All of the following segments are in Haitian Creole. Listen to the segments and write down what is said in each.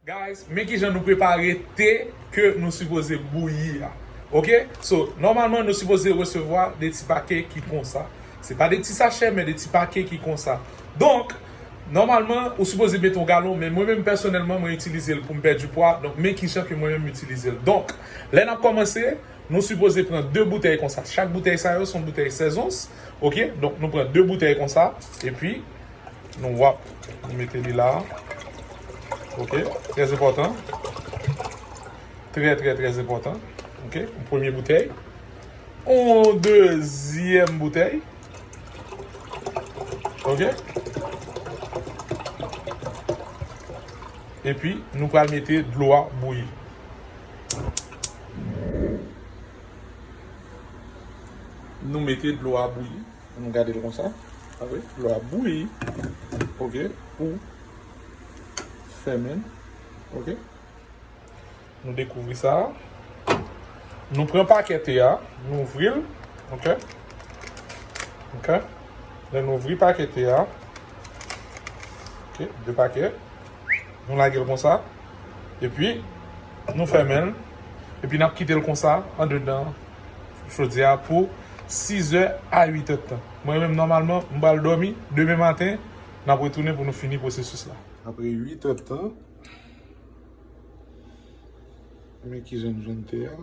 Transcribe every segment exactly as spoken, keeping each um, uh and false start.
Guys, men kijan nou prepare te ke nou sipoze bouyi a. Ok? So, nòmalman, nou sipoze resevwa de ti pake ki konsa. Se pa de ti sachè, men de ti pake ki konsa. Donk, nòmalman, ou sipoze mete yon galon, men mwen menm pèsonèlman, mwen itilize l pou m pèdi pwa. Donk, men kijan ke mwen menm m itilize l. Donk, lè n ap kòmanse, nou sipoze pran de boutèy konsa. Chak boutèy sa yo se yon boutèy sèz ons. Ok? Donk, nou pran de boutèy konsa. Epi, nou wap, nou mete li la. Ok? Trè enpòtan. Trè, trè, trè enpòtan. Ok? Yon premye boutèy. Yon dezyèm boutèy. Ok? Epi, nou pral mete dlo a bouyi. Nou mete dlo a bouyi. Nou gade l konsa. Apre, dlo a bouyi. Ok, pou fèmen. Ok. Nou dekouvri sa. Nou pran pake te a, nou ouvri l. Ok. Ok. Lè nou ouvri pake te a, ok, de pake. Nou lage l konsa. Epi, nou fèmen l. Epi, n ap kite l konsa, andedan chodyè a pou sizè a uitè tan. Mwen menm, nòmalman, m pral dòmi. Demen maten, n ap retounen pou nou fini pwosesis la. Apre uitè tan, men kijan n jwenn te a.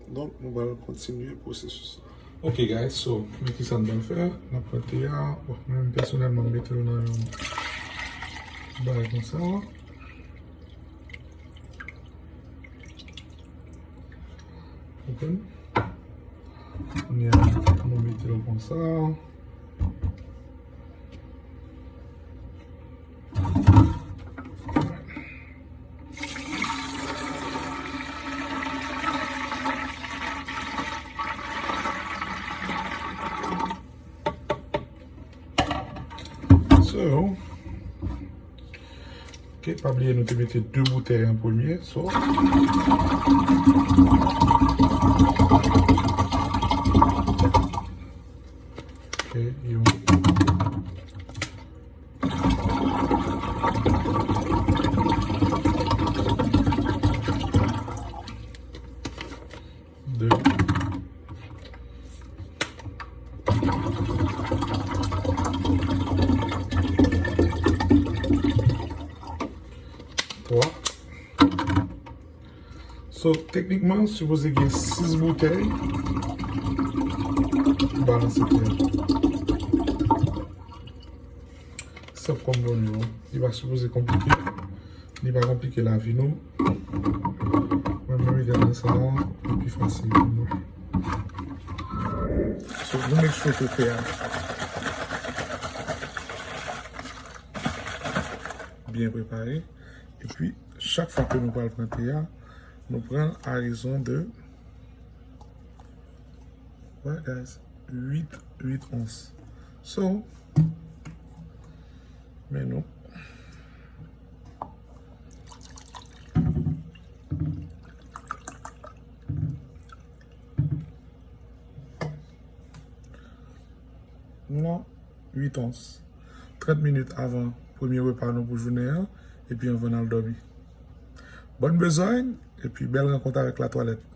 Donk, nou pral kontinye pwosesis la. Ok, guys, so, men kisa n pral fè. N ap pran te a. Bon, mwen menm, pèsonèlman, m mete l nan yon bagay konsa. Konprann? Kounye a, nou mete l konsa. So, ok, pa bliye nou te mete de boutèy an premye, so. Ok, yon. De. Twa. So, teknikman, sipoze gen sis boutèy pou balanse te a. Senp kòm bonjou. Li pa sipoze konplike. Li pa konplike lavi nou. Mwen menm, egzanp sa, li pi fasil pou mwen. So, nou make sure ke te a byen prepare. Epi, chak fwa ke nou pral pran te a, nou pran l a rezon de, ouais, guys, uit, uit ons. So, men nou. Non, uit ons. Trant minit avan premye repa nou pou jounen an, epi anvan n al dòmi. Bòn bezwen, epi bèl rankont avèk latwalèt.